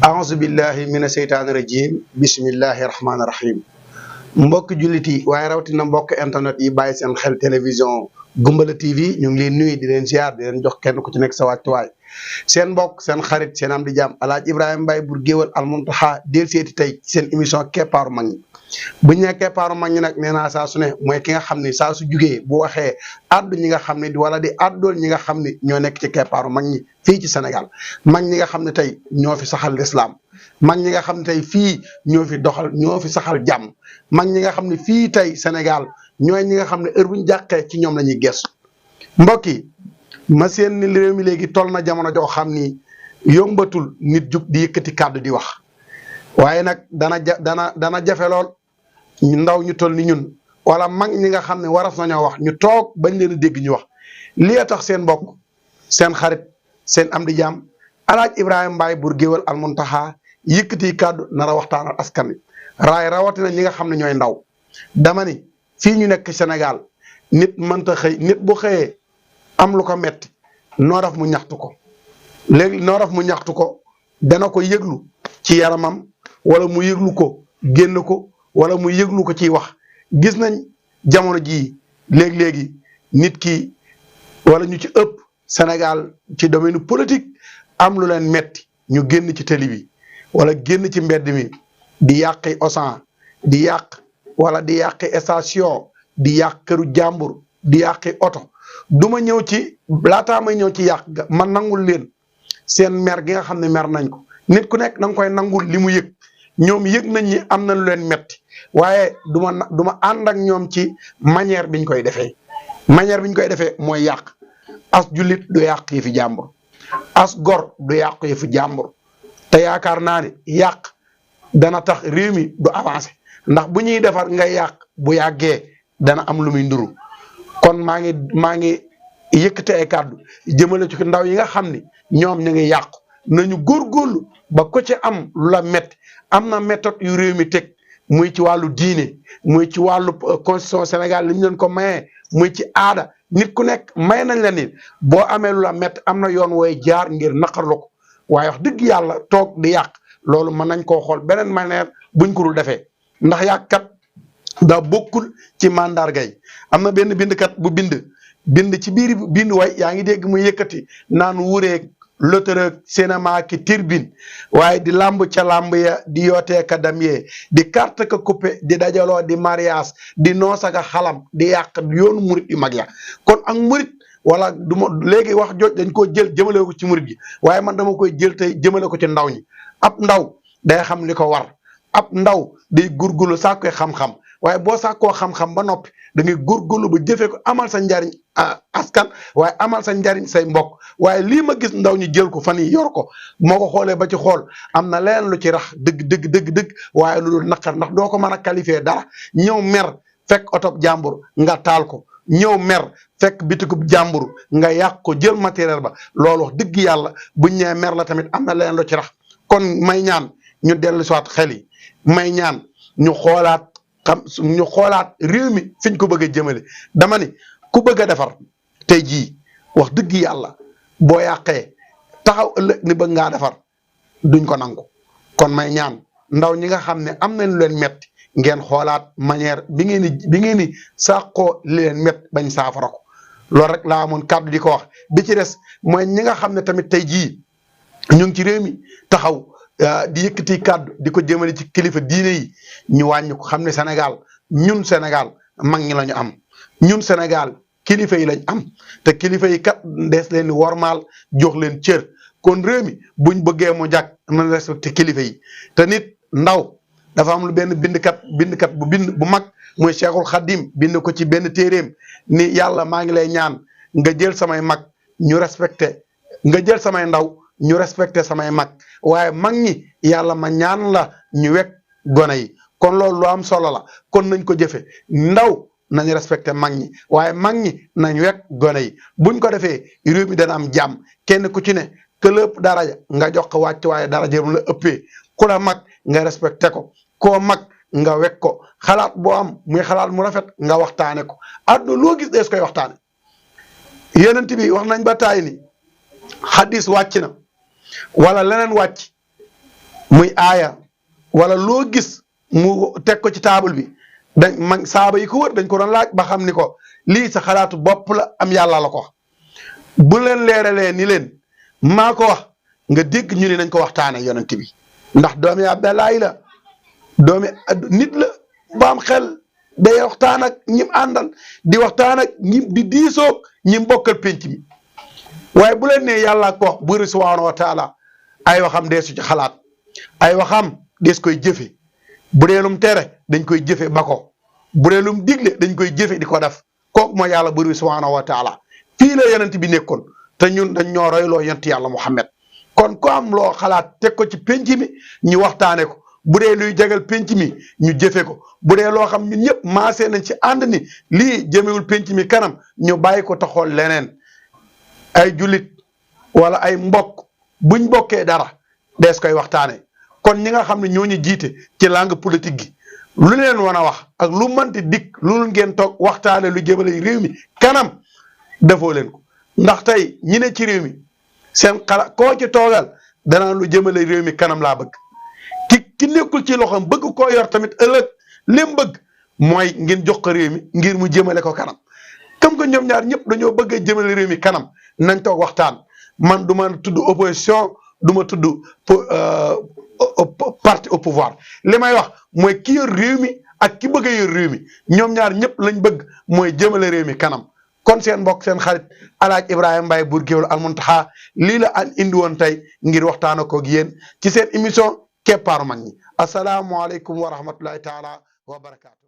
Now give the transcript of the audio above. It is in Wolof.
aouzu billahi mina seytaani rajim bismillahi rahmaani rahim mbokk jullit yi waaye rawatina mbokk internet yi bàyyi seen xel télévision Goumbala TV ñu ngi leen nuyu di leen ziar di leen jox kenn ku ci nekk sa wàccuwaay seen mbokk seen xarit seen am di jàmm Alaaji Ibrahima Mbaye Bour Gueweul Al Mountakha del seeti tey seen émission keppaaru mag ñi bu ñu nee keppaaru mag ñi nag nee naa saa su ne mooy ki nga xam ne saa su jugee bu waxee addu ñi nga xam ne wala di addool ñi nga xam ne ñoo nekk ci keppaaru mag ñi fii ci Sénégal mag ñi nga xam ne tey ñoo fi saxal lislaam mag ñi nga xam ne tey fii ñoo fi saxal jàmm mag ñi nga xam ne fii tey Sénégal ñooy ñi nga xam ne heure bu ñu jàqee ci ñoom la ñuy gestu mbokk yi ma seen ni réew mi léegi toll na jamono joo xam ni yombatul nit jug di yëkkati kàddu di wax waaye nag dana jafe lool ndaw ñu toll ni ñun wala mag ñi nga xam ne waras nañoo wax ñu toog bañ leen a dégg ñu wax lii tax seen mbokk seen xarit seen am di jàmm Alaaji Ibrahima Mbaye Bour Gueweul Al Mountakha yëkkati kàddu nar a waxtaanal askan wi rawatina ñi nga xam ne ñooy ndaw dama ni fii ñu nekk Sénégal nit mënta xëy nit bu xëyee am lu ko metti noo def mu ñaxtu ko léegi noo def mu ñaxtu ko dana ko yëglu ci yaramam wala mu yëglu ko génn ko wala mu yëglu ko ciy wax gis nañ jamono jii léegi nit ki wala ñu ci ëpp Sénégal ci domaine politique am lu leen metti ñu génn ci télé bi wala génn ci mbedd mi di yàqi Auchan di yàq wala di yàqi station di yàq këru jàmbur di yàqi oto du ma ñëw ci laataa may ñëw ci yàq ga man nangul leen seen mer gi nga xam ne mer nañ ko nit ku nekk da nga koy nangul li mu yëg ñoom yëg nañ ñi am na lu leen metti waaye du ma ànd ak ñoom ci manière biñ koy defee mooy yàq as jullit du yàq yi fi jàmbur as gor du yàq yi fi jàmbur te yaakaar naa ne yàq dana tax réew mi du avancé ndax bu ñuy defar nga yàq bu yàggee dana am lu muy nduru kon maa ngi yëkkate ay kàddu jëmale ci ndaw yi nga xam ni ñoom ñu ngi yàqu nañu góorgóorlu ba ko ci am lu la métti am na méthode yu réew mi teg muy ci wàllu diine muy ci wàllu constitution Sénégal li ñu leen ko mayee muy ci aada nit ku nekk may nañ la ni boo amee lu la métti am na yoon wooy jaar ngir naqarlu ko waaye wax dëgg yàlla toog di yàq loolu mën nañ koo xool beneen manière buñ ko dul defee ndax yàqkat daa bokkul ci mandarga yi am na benn bindkat bu bind ci biir bind way yaa ngi dégg muy yëkkati naan wureeg loterie cinéma ki turbine waaye di lamb ca lamb ya di yootee ka damyee di carte ka coupé di dajaloo di mariage di noosaka xalam di yàq yoonu murit yu mag ya kon ak murit wala du ma léegi wax jooj dañ koo jël jëmale ko ci murit gi waaye man dama koy jël tey jëmale ko ci ndaw ñi ab ndaw day xam li ko war ab ndaw day gurgulu sàkkoy xam-xam waaye boo sàkkoo xam-xam ba noppi da ngay góorgóorlu ba jëfee ko amal sa njariñ askan waaye amal sa njariñ say mbokk waaye lii ma gis ndaw ñi jël ko fan yi yor ko moo ko xoolee ba ci xool am na leneen lu ci rax dëgg waaye lu dul naqar ndax doo ko mën a qualifier dara ñëw mer fekk otob jàmbur nga taal ko ñëw mer fekk bitikub jàmbur nga yàq ko jël matériel ba loolu wax dëgg yàlla buñ ñee mer la tamit am na leneen lu ci rax kon may ñaan ñu dellu siwaat xel yi may ñaan ñu xoolaat réew mi fiñ ko bëgg a jëmale dama ni ku bëgg a defar tey jii wax dëgg yàlla boo yàqee taxaw ëllëg ni bëgg ngaa defar duñ ko nangu kon may ñaan ndaw ñi nga xam ne am nañ lu leen metti ngeen xoolaat manière bi ngeen ni sàqoo li leen metti bañ saafara ko loolu rek laa amoon kàddu di ko wax bi ci des mooy ñi nga xam ne tamit tey jii ñu ngi ci réew mi taxaw di yëkkati kàddu di ko jëmale ci kilifa diine yi ñu wàññi ko xam ne Sénégal mag ñi la ñu am ñun Sénégal kilifa yi lañ am te kilifa yi kat dees leen ni wormaal jox leen cër kon réew mi buñ bëggee mu jàkk na respecté kilifa yi te nit ndaw dafa am lu benn bindkat bu mag muy Cheikhul Khadim bind ko ci benn téeréem ni yàlla maa ngi lay ñaan nga jël samay mag ñu respecté nga jël samay ndaw ñu respecté samay mag waaye mag ñi yàlla ma ñaan la ñu wekk gone yi kon loolu lu am solo la kon nañ ko jëfe ndaw nañ respecté mag ñi waaye mag ñi nañ wekk gone yi buñ ko defee réew mi dana am jàmm kenn ku ci ne këlëpp daraja nga jox ko wàcc waaye daraja mu la ëppee ku la mag nga respecté ko koo mag nga wekk ko xalaat boo am muy xalaat mu rafet nga waxtaane ko àdduna loo gis dees koy waxtaane yonent bi wax nañ ba taay ni xadis wàcc na wala leneen wàcc muy aaya wala loo gis mu teg ko ci table bi dañ mag saaba yi ko wër dañ ko doon laaj ba xam ni ko lii sa xalaatu bopp la am yàlla la ko wax bu leen leeralee ni leen maa ko wax nga dégg ñu ne nañ ko waxtaanee yonent bi ndax doomi Abdalaayi la doomi nit la bu am xel day waxtaan ak ñim àndal di waxtaan ak ñim di diisoog ñim bokkal penc mi waaye bu leen nee yàlla ko wax buur subhaanahu wa taala ay waxam deesu ci xalaat ay waxam des koy jëfe bu dee lum tere dañ koy jëfe ba ko bu dee lum digle dañ koy jëfe di ko def kooku mooy yàlla buur subhaanahu wa taala fii la yonent bi nekkoon te ñun dañ ñoo royloo yonent yàlla Muhammad kon ko am loo xalaat teg ko ci penc mi ñu waxtaane ko bu dee luy jagal penc mi ñu jëfe ko bu dee loo xam ñun ñëpp maasee nañ ci ànd ni lii jëmewul penc mi kanam ñu bàyyi ko taxool leneen ay jullit wala ay mbokk buñ bokkee dara dees koy waxtaane kon ñi nga xam ne ñoo ñu jiite ci langue politique gi lu leen wan a wax ak lu mënti dikk lu ngeen toog waxtaane lu jëmale réew mi kanam defoo leen ko ndax tey ñi ne ci réew mi seen xalaat koo ci toogal danaa lu jëmale réew mi kanam laa bëgg ki nekkul ci loxoom bëgg koo yor tamit ëllëg lim bëgg mooy ngeen jox ko réew mi ngir mu jëmale ko kanam comme que ñoom ñaar ñëpp dañoo bëgg a jëmale réew mi kanam nañ toog waxtaan man du ma tudd opposition du ma tudd parti au pouvoir li may wax mooy ki yor réew mi ak ki bëgg a yor réew mi ñoom ñaar ñëpp lañ bëgg mooy jëmale réew mi kanam kon seen mbokk seen xarit alaaj Ibrahima Mbaye Bour Gueweul Al Mountakha lii la an indi woon tey ngir waxtaan ak yéen ci seen émission keppaaru mag ñi asalaamualeykum wa rahmatullahi taala wa barakaatu